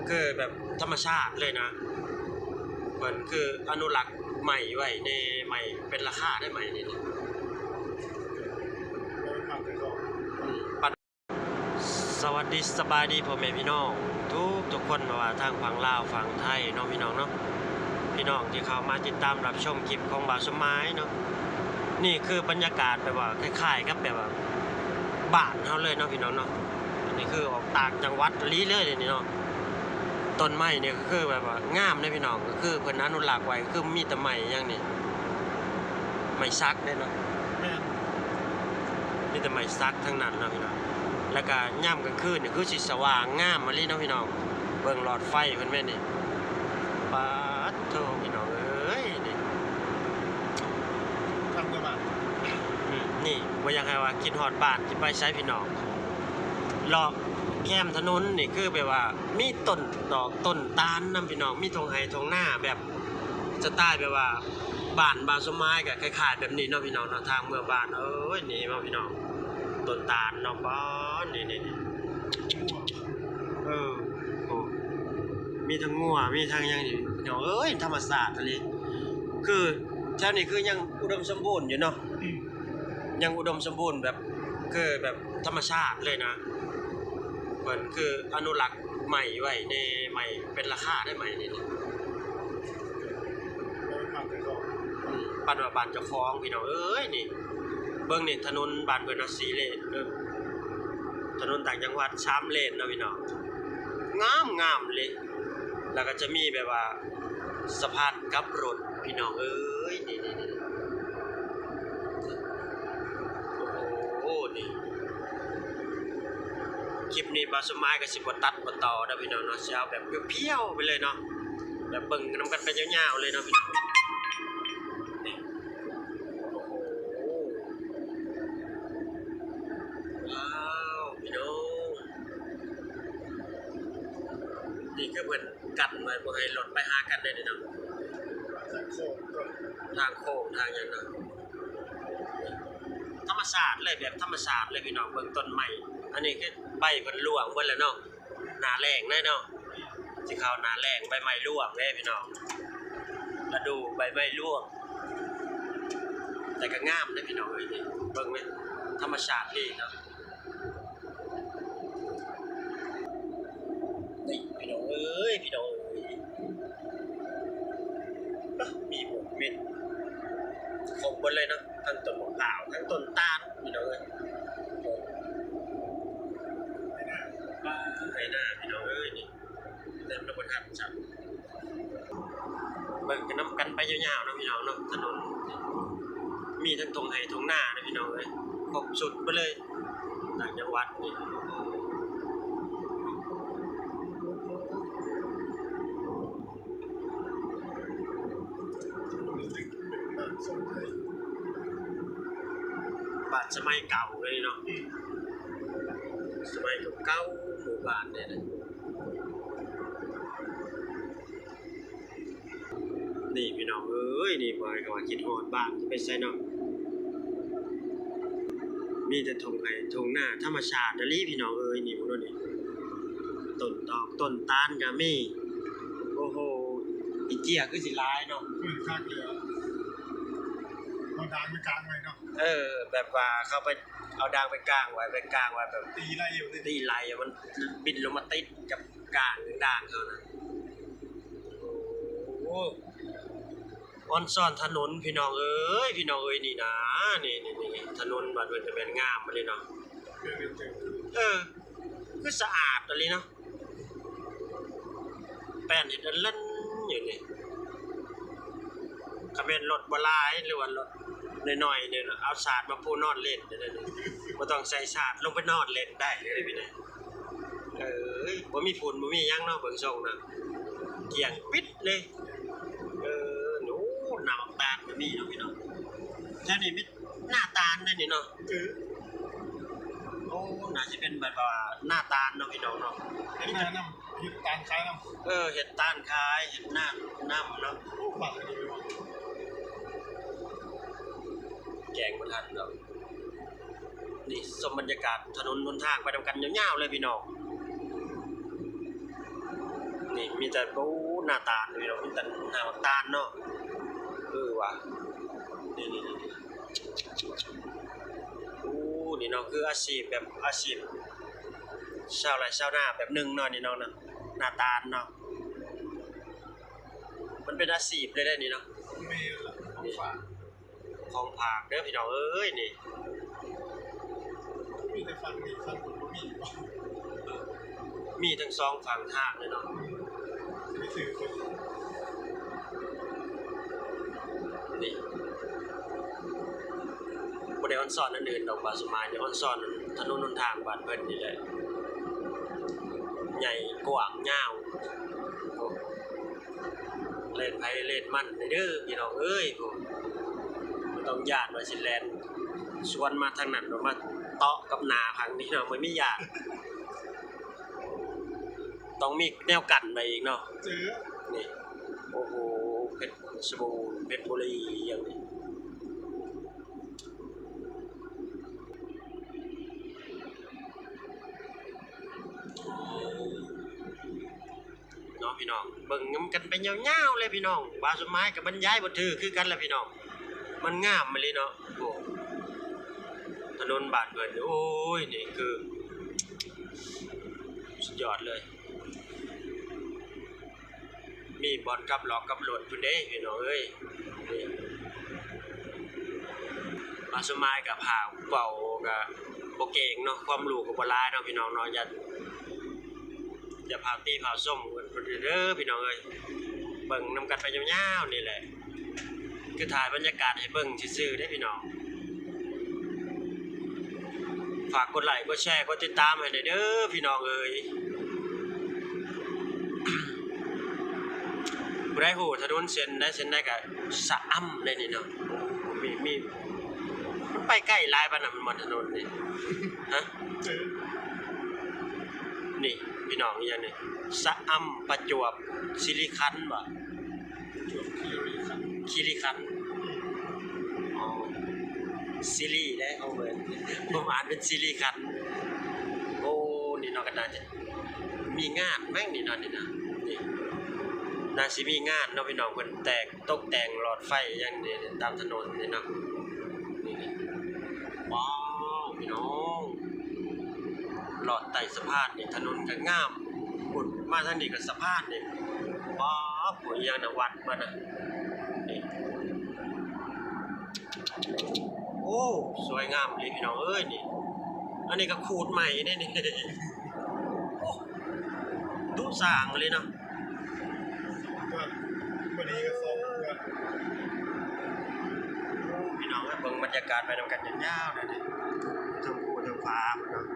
ຄືແບບທຳມະຊາດເລີຍນະ ເພິ່ນຄືອະນຸລັກໄມ້ໄວ້ແດ່ ໄມ້ເປັນລາຄາໄດ໋ ໄມ້ນີ້ນະ. ສະຫວັດດີສະບາຍດີພໍ່ແມ່ພີ່ນ້ອງທຸກໆຄົນ ບໍ່ວ່າທາງຝັ່ງລາວຝັ່ງໄທເນາະ ພີ່ນ້ອງເນາະ ພີ່ນ້ອງທີ່ເຂົ້າມາຕິດຕາມຮັບຊົມຄລິບຂອງບ່າວສົມໝາຍເນາະ. ນີ້ຄືບັນຍາກາດແບບວ່າຄ້າຍໆກັບແບບວ່າບ້ານເຮົາເລີຍເນາະ ພີ່ນ້ອງເນາະ. ອັນນີ້ຄືອອກຕ່າງຈັງຫວັດອີ່ຫຼີເລີຍນີ້ເນາະ. ຕົ້ນໄມ້ນີ້ກໍຄືແບບວ່າງາມເດ້ພີ່ນ້ອງ ກໍຄືເພິ່ນອະນຸລັກໄວ້ ຄືມີແຕ່ໄມ້ຫຍັງນີ້ ໄມ້ສັກເດ້ເນາະ. ແມ່ນ ມີແຕ່ໄມ້ສັກທັງນັ້ນເນາະພີ່ນ້ອງ. ແລ້ວກໍຍາມກາງຄືນນີ້ຄືຊິສະຫວ່າງງາມອີ່ຫຼີເນາະພີ່ນ້ອງ. ເບິ່ງຫຼອດໄຟເພິ່ນແມ່ນນີ້ ປາດໂທ້ ພີ່ນ້ອງເອີຍ ນີ້ ທາງເມືອບ້ານ ອືມ ນີ້ບໍ່ຢາກໃຫ້ວ່າຄິດຮອດບ້ານ ຊິໄປໃສພີ່ນ້ອງ. ເລາະແຄມຖະໜົນນີ້ຄືແບບວ່າມີຕົ້ນດອກຕົ້ນຕານນຳພີ່ນ້ອງ ມີທົ່ງໄຮ່ທົ່ງນາ ແບບສະໄຕແບບວ່າບ້ານບ່າວສົມໝາຍກໍຄ້າຍໆແບບນີ້ເນາະ ພີ່ນ້ອງເນາະ. ທາງເມືອບ້ານ ເອີຍ ນີ້ເນາະພີ່ນ້ອງ ຕົ້ນຕານເນາະ. ປ້າ ນີ້ໆໆ ເອີ ໂອ້ ມີທັງງົວ ມີທັງຫຍັງນີ້ ພີ່ນ້ອງເອີຍ ທຳມະຊາດອີ່ຫຼີ. ຄືແຖວນີ້ຄືຍັງອຸດົມສົມບູນຢູ່ເນາະ ອືມ ຍັງອຸດົມສົມບູນແບບ ຄືແບບທຳມະຊາດເລີຍນະ. ເພິ່ນຄືອະນຸລັກໄມ້ໄວ້ແດ່ ໄມ້ເປັນລາຄາໄດ໋ ໄມ້ນີ້ນະ ອືມ ປານວ່າບ້ານເຈົ້າຂອງ ພີ່ນ້ອງເອີຍ. ນີ້ເບິ່ງນີ້ ຖະໜົນບ້ານເພິ່ນນະ ສີ່ເລນ ເອີ ຖະໜົນຕ່າງຈັງຫວັດສາມເລນເນາະ ພີ່ນ້ອງ ງາມໆເລີຍ. ແລ້ວກໍຈະມີແບບວ່າ ສະພານກັບລົດ ພີ່ນ້ອງເອີຍ ນີ້ໆໆ ໂອ້ໂຫ ນີ້ ຄລິບນີ້ບ່າວສົມໝາຍກໍຊິບໍ່ຕັດບໍ່ຕໍ່ເດີພີ່ນ້ອງເນາະ ຊິເອົາແບບພຽວໆໄປເລີຍເນາະ ແບບເບິ່ງນຳກັນໄປຍາວໆເລີຍເນາະ ພີ່ນ້ອງ. ນີ້ ໂອ້ໂຫ ວ້າວ ພີ່ນ້ອງ ນີ້ຄືເພິ່ນ ກັນໄວ້ບໍ່ໃຫ້ລົດໄປຫາກັນເດ້ນີ້ເນາະ ທາງໂຄ້ງທາງຫຍັງເນາະ. ທຳມະຊາດເລີຍ ແບບທຳມະຊາດເລີຍພີ່ນ້ອງ ເບິ່ງຕົ້ນໄມ້ ອັນນີ້ຄືໃບເພິ່ນລ່ວງເບິດແລ້ວເນາະ ໜ້າແລ້ງເດ້ເນາະ ຊິເຂົ້າໜ້າແລ້ງ ໃບໄມ້ລ່ວງເດ້ພີ່ນ້ອງ ລະດູໃບໄມ້ລ່ວງ ແຕ່ກໍງາມເດ້ພີ່ນ້ອງເອີຍ. ນີ້ເບິ່ງແມ່ນທຳມະຊາດດີເນາະ. ນີ້ພີ່ນ້ອງເອີຍ ພີ່ນ້ອງເອີຍ ມີໝູກເມັດຄົບເບິດເລີຍເນາະ ທັງຕົ້ນໝາກພ້າວ ທັງຕົ້ນຕານ ພີ່ນ້ອງເອີຍ. ໄຮ່ນາ ໄຮ່ນາ ພີ່ນ້ອງເອີຍ ນີ້ ເລີ່ມແລ້ວບໍ່ທັນຊ້ຳ. ເບິ່ງໄປນຳກັນໄປຍາວໆເນາະ ພີ່ນ້ອງເນາະ ຖະໜົນ ມີທັງທົ່ງໄຮ່ທົ່ງນາເນາະ ພີ່ນ້ອງເອີຍ ຄົບຊຸດໄປເລີຍ ຕ່າງຈັງຫວັດນີ້. ບ້ານສະໄໝເກົ່າເລີຍເນາະ ອືມ ສະໄໝເກົ່າໆ ໝູ່ບ້ານເດ້ນະ. ນີ້ພີ່ນ້ອງເອີຍ ນີ້ ບໍ່ໃຫ້ຄຳວ່າຄິດຮອດບ້ານ ຈະໄປໃສເນາະ ມີແຕ່ທົ່ງໄຮ່ທົ່ງນາ ທຳມະຊາດອີ່ຫຼີພີ່ນ້ອງເອີຍ. ນີ້ເບິ່ງດູນີ້ ຕົ້ນຕອກຕົ້ນຕານກໍມີ. ໂອ້ໂຫ ອີເຈຍຄືຊິຫຼາຍເນາະ ເອີ ຄັກເລີຍ ເອົາດາງໄປກາງໄວ້ເນາະ ເອີ ແບບວ່າເຂົາໄປເອົາດາງໄປກາງໄວ້ ໄປກາງໄວ້ແບບ ຕີໄລ່ຢູ່ ຕີໄລ່ ມັນບິນລົງມາຕິດກັບ ກາງດາງເຮົານະ. ໂອ້ ອອນຊອນຖະໜົນພີ່ນ້ອງເອີຍ ພີ່ນ້ອງເອີຍ ນີ້ນະ ນີ້ໆໆ ຖະໜົນບ້ານເພິ່ນກະແມ່ນງາມອີ່ຫຼີເນາະ ເອີ ຄືສະອາດອີ່ຫຼີເນາະ ແປ້ນເຮັດອັນເລ່ນຢູ່ນີ້. ຄັນແມ່ນລົດບໍ່ຫຼາຍ ຫຼືວ່າລົດນ້ອຍໆນີ້ ເອົາສາດມາປູນອນເລ່ນໄດ້ເລີຍ ບໍ່ຕ້ອງໃສ່ສາດ ລົງໄປນອນເລ່ນໄດ້ເລີຍພີ່ນ້ອງ. ເອີຍ ບໍ່ມີຝຸ່ນບໍ່ມີຫຍັງເນາະ ເບິ່ງຊົງນະ ກ້ຽງປິດເລີຍ. ເອີ ໂອ້ ໜ້າໝາກຕານກໍມີເນາະພີ່ນ້ອງ ແຖວນີ້ມີໜ້າຕານເດ້ນີ້ເນາະ. ເອີ ໂອ້ ໜ້າຊິເປັນແບບວ່າໜ້າຕານເນາະພີ່ນ້ອງເນາະ ເຮັດນານຳ ເຮັດຕານຂາຍນຳ. ເອີ ເຮັດຕານຂາຍ ເຮັດນານຳເນາະ. ໂອ້ ປາກກະດີເນາະ ແກງບໍ່ທັນເນາະ. ນີ້ຊົມບັນຍາກາດຖະໜົນຫົນທາງໄປນຳກັນຍາວໆເລີຍພີ່ນ້ອງ. ນີ້ມີແຕ່ ໂອ້ ໜ້າຕານ ພີ່ນ້ອງ ມີແຕ່ໜ້າໝາກຕານເນາະ. ເອີວ່າ ນີ້ໆໆ ໂອ້ ນີ້ເນາະ ຄືອາຊີບແບບ ອາຊີບຊາວໄຮ່ຊາວນາແບບໜຶ່ງເນາະ ນີ້ເນາະ ໜ້າຕານເນາະ. ມັນເປັນອາຊີບເລີຍເດ້ນີ້ເນາະ. ແມ່ນລະ ຂອງຝາກ ຂອງຝາກເດີພີ່ນ້ອງເອີຍນີ້. ມີແຕ່ຝັ່ງນີ້ ຝັ່ງພຸ້ນບໍ່ມີບໍ? ມີທັງສອງຝັ່ງທາງເລີຍເນາະ. ໄປຊື້ເພິ່ນນີ້ ບໍ່ໄດ້ອອນຊອນອັນອື່ນດອກ ບ່າວສົມໝາຍນີ້ ອອນຊອນຖະໜົນຫົນທາງບ້ານເພິ່ນນີ້ແຫຼະ ໃຫຍ່ກວ້າງຍາວ. ໂອ້ ເລນໃຜເລນມັນເດີພີ່ນ້ອງເອີຍ. ໂອ້ ບໍ່ຕ້ອງຢ້ານວ່າຊິແລ່ນສວນມາທາງນັ້ນ ມາເຕາະກັບໜ້າທາງນີ້ເນາະ ບໍ່ມີຢ້ານ. ຕ້ອງມີແນວກັ້ນໄວ້ອີກເນາະ. ນີ້ ໂອ້ໂຫ ເພັດສະບູນ ເພັດບຸລີ ອີ່ຫຍັງນີ້ ເນາະພີ່ນ້ອງ. ເບິ່ງນຳກັນໄປຍາວໆເລີຍພີ່ນ້ອງ. ບ່າວສົມໝາຍກໍບັນຍາຍບໍ່ຖືກຄືກັນລະພີ່ນ້ອງ ມັນງາມອີ່ຫຼີເນາະ. ໂອ້ ຖະໜົນບ້ານເພິ່ນ ໂອ້ຍ ນີ້ຄືສຸດຍອດເລີຍ. ມີບ່ອນກັບຫຼອກກັບລົດພຸ້ນເດ້ພີ່ນ້ອງເອີຍ. ນີ້ ບ່າວສົມໝາຍກໍພາເວົ້າກໍບໍ່ເກັ່ງເນາະ ຄວາມຮູ້ກໍບໍ່ຫຼາຍເນາະພີ່ນ້ອງເນາະ. ຢ່າ ຢ່າພາວຕິພາວຊົມກັນເດີພີ່ນ້ອງເອີຍ. ເບິ່ງນຳກັນໄປຍາວໆນີ້ແຫຼະ ຄືຖ່າຍບັນຍາກາດໃຫ້ເບິ່ງຊື່ໆເດ້ພີ່ນ້ອງ. ຝາກກົດໄລ້ ກົດແຊ ກົດຕິດຕາມໃຫ້ແດ່ເດີພີ່ນ້ອງເອີຍ. ຜູ້ໃດຮູ້ຖະໜົນເສັ້ນໃດເສັ້ນໃດກໍສະອຳໄດ້ນີ້ເນາະ. ມີ ມີ ມັນໄປໄກຫຼາຍປານນັ້ນແມ່ນບໍ່ ຖະໜົນນີ້? ຮະ? ເອີ ນີ້ພີ່ນ້ອງ ອີ່ຫຍັງນີ້ ສະອຳ ປະຈວບ ສີລິຄັນບໍ? ປະຈວບຄີຣີຂັນ ຄີຣີຂັນ. ອໍ ຊີຣີເດ້ຂອງເພິ່ນ ຜົມອ່ານເປັນສີລິຄັນ. ໂອ້ ນີ້ເນາະ ກໍໜ້າຈະມີງານແມ່ງນີ້ເນາະ ນີ້ນະ. ນີ້ໜ້າຊິມີງານເນາະພີ່ນ້ອງ ເພິ່ນແຕ່ງ ຕົກແຕ່ງຫຼອດໄຟຫຍັງນີ້ຕາມຖະໜົນນີ້ເນາະ. ນີ້ ນີ້ ວ້າວ ພີ່ນ້ອງ ລອດໃຕ້ສະພານນີ້ ຖະໜົນກໍງາມ. ພຸ້ນ ມາທາງນີ້ກໍສະພານນີ້ ວ້າວ ຜູ້ອີ່ຫຍັງນະ ວັດບໍ່ນະ. ນີ້ ໂອ້ ສວຍງາມອີ່ຫຼີພີ່ນ້ອງເອີຍນີ້. ອັນນີ້ກໍຂູດໃໝ່ເດ້ນີ້. ໂອ້ ດຸສ້າງອີ່ຫຼີເນາະ. ໂອ້ ພີ່ນ້ອງເອີຍ ເບິ່ງບັນຍາກາດໄປນຳກັນຍາວໆເດີນີ້ ເທິງພູເທິງຜາພຸ້ນເນາະ.